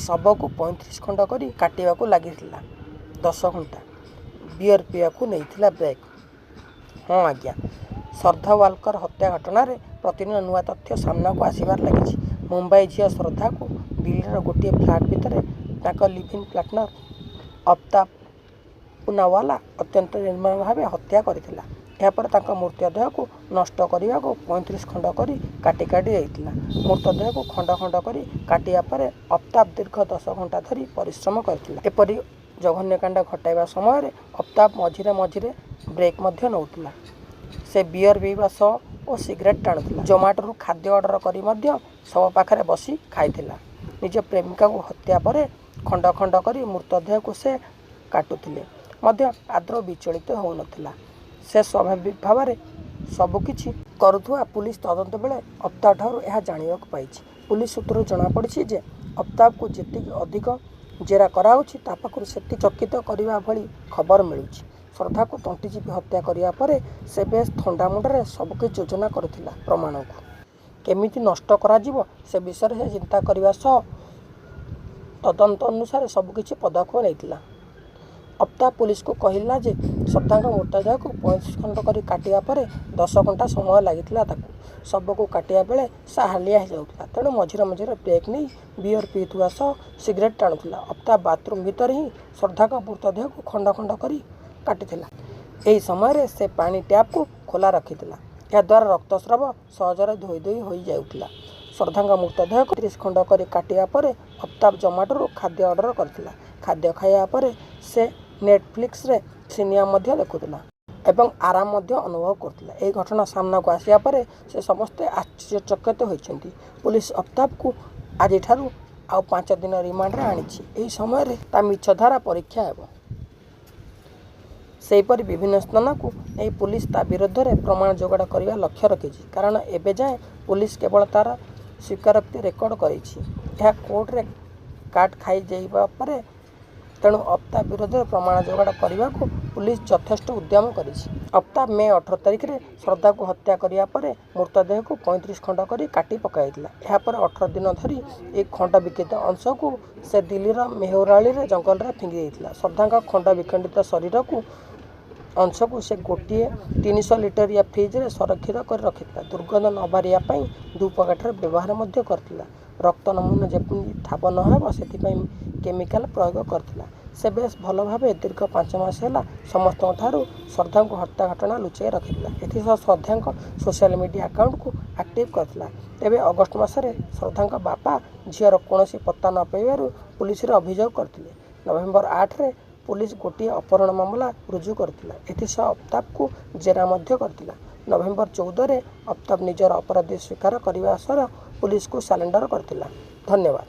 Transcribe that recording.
ଶବକୁ 35 ଖଣ୍ଡ କରି କାଟିବାକୁ ଲାଗିଥିଲା 10 ଘଣ୍ଟା, ବିୟର ପିଇବାକୁ ନେଇଥିଲା ବ୍ରେକ୍। ହଁ ଆଜ୍ଞା, ଶ୍ରଦ୍ଧା ୱାଲକର ହତ୍ୟା ଘଟଣାରେ ପ୍ରତିଦିନ ନୂଆ ତଥ୍ୟ ସାମ୍ନାକୁ ଆସିବାରେ ଲାଗିଛି। ମୁମ୍ବାଇ ଝିଅ ଶ୍ରଦ୍ଧାଙ୍କୁ ଦିଲ୍ଲୀର ଗୋଟିଏ ଫ୍ଲାଟ୍ ଭିତରେ ତାଙ୍କ live in partner Aftab Poonawalla ଅତ୍ୟନ୍ତ ନିର୍ମମ ଭାବେ ହତ୍ୟା କରିଥିଲା। ଏହାପରେ ତାଙ୍କ ମୃତଦେହକୁ ନଷ୍ଟ କରିବାକୁ 35 ଖଣ୍ଡ କରି କାଟି କାଟି ଦେଇଥିଲା। ମୃତଦେହକୁ ଖଣ୍ଡ ଖଣ୍ଡ କରି କାଟିବା ପରେ ଅଫତାବ ଦୀର୍ଘ 10 ଘଣ୍ଟା ଧରି ପରିଶ୍ରମ କରିଥିଲା। ଏପରି ଜଘନ୍ୟକାଣ୍ଡ ଘଟାଇବା ସମୟରେ ଅଫତାବ ମଝିରେ ମଝିରେ ବ୍ରେକ୍ ମଧ୍ୟ ନେଉଥିଲା। ସେ ବିୟର ପିଇବା ସହ ଓ ସିଗାରେଟ ଟାଣୁଥିଲା। ଜୋମାଟୋରୁ ଖାଦ୍ୟ ଅର୍ଡର କରି ମଧ୍ୟ ଶବ ପାଖରେ ବସି ଖାଇଥିଲା। ନିଜ ପ୍ରେମିକାକୁ ହତ୍ୟା ପରେ ଖଣ୍ଡ ଖଣ୍ଡ କରି ମୃତଦେହକୁ ସେ କାଟୁଥିଲେ ମଧ୍ୟ ଆଦୌ ବିଚଳିତ ହେଉନଥିଲା। ସେ ସ୍ୱାଭାବିକ ଭାବରେ ସବୁକିଛି କରୁଥିବା ପୁଲିସ ତଦନ୍ତ ବେଳେ ଅଫତାବଠାରୁ ଏହା ଜାଣିବାକୁ ପାଇଛି। ପୁଲିସ ସୂତ୍ରରୁ ଜଣାପଡ଼ିଛି ଯେ, ଅଫତାବକୁ ଯେତିକି ଅଧିକ ଜେରା କରାଯାଉଛି, ତା ପାଖରୁ ସେତିକି ଚକିତ କରିବା ଭଳି ଖବର ମିଳୁଛି। ଶ୍ରଦ୍ଧାଙ୍କୁ ତଣ୍ଟି ଚିପି ହତ୍ୟା କରିବା ପରେ ସେ ବେଶ୍ ଥଣ୍ଡା ମୁଣ୍ଡରେ ସବୁକିଛି ଯୋଜନା କରିଥିଲା। ପ୍ରମାଣକୁ କେମିତି ନଷ୍ଟ କରାଯିବ, ସେ ବିଷୟରେ ସେ ଚିନ୍ତା କରିବା ସହ ତଦନ୍ତ ଅନୁସାରେ ସବୁକିଛି ପଦକ୍ଷେପ ନେଇଥିଲା। ଅଫତାବ ପୁଲିସକୁ କହିଲା ଯେ, ଶ୍ରଦ୍ଧାଙ୍କ ମୃତଦେହକୁ 35 ଖଣ୍ଡ କରି କାଟିବା ପରେ 10 ଘଣ୍ଟା ସମୟ ଲାଗିଥିଲା ତାକୁ। ଶବକୁ କାଟିବା ବେଳେ ସେ ହାଲିଆ ହୋଇଯାଉଥିଲା। ତେଣୁ ମଝିରେ ମଝିରେ ବ୍ରେକ୍ ନେଇ ବିୟର ପିଉଥିବା ସହ ସିଗାରେଟ ଟାଣୁଥିଲା। ଅଫତାବ ବାଥରୁମ୍ ଭିତରେ ହିଁ ଶ୍ରଦ୍ଧାଙ୍କ ମୃତଦେହକୁ ଖଣ୍ଡ ଖଣ୍ଡ କରି କାଟିଥିଲା। ଏହି ସମୟରେ ସେ ପାଣି ଟ୍ୟାପ୍କୁ ଖୋଲା ରଖିଥିଲା। ଏହାଦ୍ୱାରା ରକ୍ତସ୍ରାବ ସହଜରେ ଧୋଇ ଧୋଇ ହୋଇଯାଉଥିଲା। ଶ୍ରଦ୍ଧାଙ୍କ ମୃତଦେହକୁ 30 ଖଣ୍ଡ କରି କାଟିବା ପରେ ଅଫତାବ ଜୋମାଟୋରୁ ଖାଦ୍ୟ ଅର୍ଡର କରିଥିଲା। ଖାଦ୍ୟ ଖାଇବା ପରେ ସେ ନେଟଫ୍ଲିକ୍ସରେ ସିନେମା ମଧ୍ୟ ଦେଖୁଥିଲା ଏବଂ ଆରାମ ମଧ୍ୟ ଅନୁଭବ କରୁଥିଲା। ଏହି ଘଟଣା ସାମ୍ନାକୁ ଆସିବା ପରେ ସେ ସମସ୍ତେ ଆଶ୍ଚର୍ଯ୍ୟଚକିତ ହୋଇଛନ୍ତି। ପୁଲିସ ଅଫତାବକୁ ଆଜିଠାରୁ ଆଉ 5 ଦିନ ରିମାଣ୍ଡରେ ଆଣିଛି। ଏହି ସମୟରେ ତା ମିଛ ଧାରା ପରୀକ୍ଷା ହେବ। ସେହିପରି ବିଭିନ୍ନ ସ୍ଥାନକୁ ନେଇ ପୁଲିସ ତା ବିରୋଧରେ ପ୍ରମାଣ ଯୋଗାଡ଼ କରିବା ଲକ୍ଷ୍ୟ ରଖିଛି। କାରଣ ଏବେ ଯାଏଁ ପୁଲିସ କେବଳ ତାର ସ୍ୱୀକାରୋକ୍ତି ରେକର୍ଡ କରିଛି। ଏହା କୋର୍ଟରେ କାଟ୍ ଖାଇଯାଇପାରେ। ତେଣୁ ଅଫତାବ ବିରୋଧରେ ପ୍ରମାଣ ଯୋଗାଡ଼ କରିବାକୁ ପୁଲିସ ଯଥେଷ୍ଟ ଉଦ୍ୟମ କରିଛି। ଅଫତାବ ମେ 18 ତାରିଖରେ ଶ୍ରଦ୍ଧାଙ୍କୁ ହତ୍ୟା କରିବା ପରେ ମୃତଦେହକୁ 35 ଖଣ୍ଡ କରି କାଟି ପକାଇଥିଲା। ଏହାପରେ 18 ଦିନ ଧରି ଏହି ଖଣ୍ଡ ବିଖଣ୍ଡିତ ଅଂଶକୁ ସେ ଦିଲ୍ଲୀର ମେହରୌଲିର ଜଙ୍ଗଲରେ ଫିଙ୍ଗି ଦେଇଥିଲା। ଶ୍ରଦ୍ଧାଙ୍କ ଖଣ୍ଡ ବିଖଣ୍ଡିତ ଶରୀରକୁ ଅଂଶକୁ ସେ ଗୋଟିଏ 300 ଲିଟରିଆ ଫ୍ରିଜରେ ସଂରକ୍ଷିତ କରି ରଖିଥିଲା। ଦୁର୍ଗନ୍ଧ ନ ବାହାରିବା ପାଇଁ ଧୂପକାଠିର ବ୍ୟବହାର ମଧ୍ୟ କରିଥିଲା। ରକ୍ତ ନମୁନା ଯେପରି ଠାବ ନ ହେବ, ସେଥିପାଇଁ କେମିକାଲ ପ୍ରୟୋଗ କରିଥିଲା। ସେ ବେଶ୍ ଭଲ ଭାବେ ଦୀର୍ଘ 5 ମାସ ହେଲା ସମସ୍ତଙ୍କଠାରୁ ଶ୍ରଦ୍ଧାଙ୍କୁ ହତ୍ୟା ଘଟଣା ଲୁଚାଇ ରଖିଥିଲା। ଏଥିସହ ଶ୍ରଦ୍ଧାଙ୍କ ସୋଶାଲ ମିଡିଆ ଆକାଉଣ୍ଟକୁ ଆକ୍ଟିଭ କରିଥିଲା। ତେବେ ଅଗଷ୍ଟ ମାସରେ ଶ୍ରଦ୍ଧାଙ୍କ ବାପା ଝିଅର କୌଣସି ପତ୍ତା ନ ପାଇବାରୁ ପୁଲିସରେ ଅଭିଯୋଗ କରିଥିଲେ। ନଭେମ୍ବର 8ରେ ପୁଲିସ ଗୋଟିଏ ଅପହରଣ ମାମଲା ରୁଜୁ କରିଥିଲା। ଏଥିସହ ଅଫତାବକୁ ଜେରା ମଧ୍ୟ କରିଥିଲା। ନଭେମ୍ବର 14ରେ ଅଫତାବ ନିଜର ଅପରାଧ ସ୍ୱୀକାର କରିବା ସହ ପୁଲିସକୁ ସରେଣ୍ଡର କରିଥିଲା। ଧନ୍ୟବାଦ।